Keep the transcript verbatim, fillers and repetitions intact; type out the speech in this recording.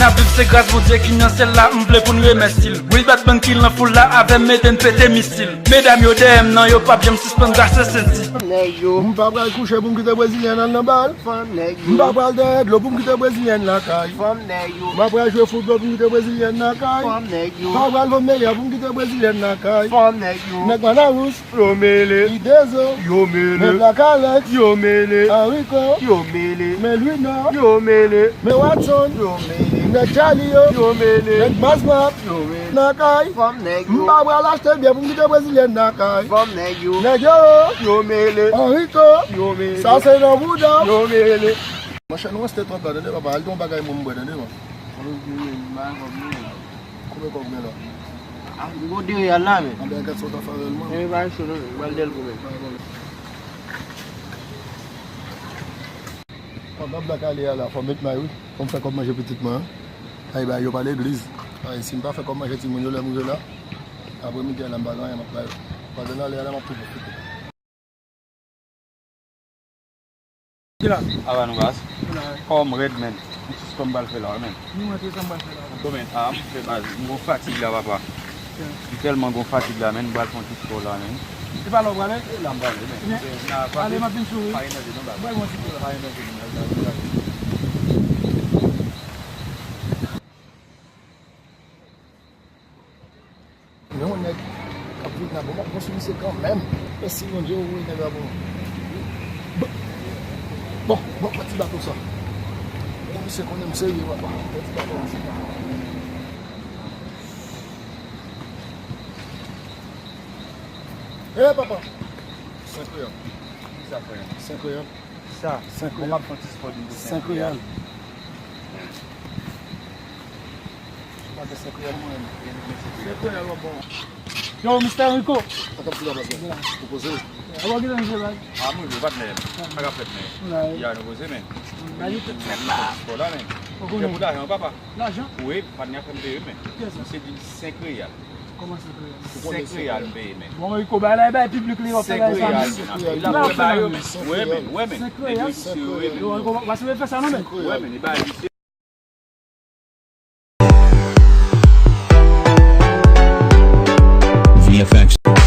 N ap viv se gras Bondye ki nan syèl la, m vle pou n remèsye l. Wi, Bad Bang ki nan foul la, avè m ede n pete misil. Medam yo dèyè m nan, yo p ap janm sispann rase senti. Fanm nèg yo. M pa pral kouche pou m kite brezilyèn al nan bal. Fanm nèg yo. M pa pral dèyè dlo pou m kite brezilyèn lakay. Fanm nèg yo. M pa pral jwe foutbòl pou m kite brezilyèn lakay. Fanm nèg yo. Pa pral vann meyè pou m kite brezilyèn lakay. Fanm nèg yo. Nèg Manawous. Yo mele. Idezo. Yo mele. Men Black Alex. Yo mele. Enrico. Yo mele. Men Louis Nord. Yo mele. Men Watson. Yo mele. Nèg Charlie yo. Yo mele. Nèg Mazmap. Yo mele. Nan kay. Fanm nèg yo. M pa pral achte byè pou m kite brezilyèn nan kay. Fanm nèg yo. Nèg yo. Yo mele. Enrico. Yo mele. Sa se nan bouda. Yo mele. Monchè, nou reste twòp la, tande, papa. Al gen yon bagay mwen m bwè, tande, man. Kòb mwen, m pa gen kòb mwen. Konbyen kòb ou gen la? Ah, m gon de reyal la, men. Anben, gad sa w ta fè avè l, man. Men pa cho non, men. M pral dèl pou mwen. Pandan Black ale a la, fò m met may, wi. Fò m fè kòb manje pitit mwen an. Ay, bay yo pa legliz. Ay, si m pa fè kòb manje timoun yo, lè m rive la, aprè midi a la, m pa gen anyen m ap ba yo. Pandan n ale a la, m ap toujou fete. Kila? Ava nou baz. Kòm rèd, men. M sispann pral fè la, men. Nou mwen te sa m pral fè la. Konbyen? Ah, m fè baz. M gon fatig la, papa. M tèlman gon fatig la, men. M pral fè yon ti spò la, men. E pa la w prale? E la m prale, men. Ebyen, ale, m ap vin sou ou. Pa enerve non, baz. Bay mwen ti po la. Pa enerve non, baz. Men yon nèg k ap vin la, bon, m ap pran sou misye kanmenm. Mèsi Bondye, ou wè nèg la bon. Bon, bon, bon, pran ti bato sa. Bon, misye konnen m serye, papa. Pran ti bato sa. Eh, papa! Senk reyal. Ki sa, frè? Senk reyal. Sa, senk reyal. Bon, m ap pran ti spò di m pou senk reyal. Ou pa gen senk reyal, mwen. Senk reyal, w ap bon. Yo, mistè Rico. Sa k ap di la, baz la? Ou poze? Ou pa gen anyen, baz? Ah, mwen, yo, patnè. Sa k ap fèt, men? Ya, nou poze, men. Spò la, men. Ou konnen. Pou lajan, papa. Lajan? Wi, patnè a fè m peye, men. Kiyès sa? Misye di senk reyal. Kòman senk reyal? Senk reyal m peye, men. Bon, Rico, bay la, bay piblik li, w ap fè bagay sa, men. Senk reyal. L ap fè ba yo, men. Wi, men, wi, men. Senk reyal? Wi, men. Yo, Rico, pa sou fè sa, non, men. Wi, men, li bay li. V F X.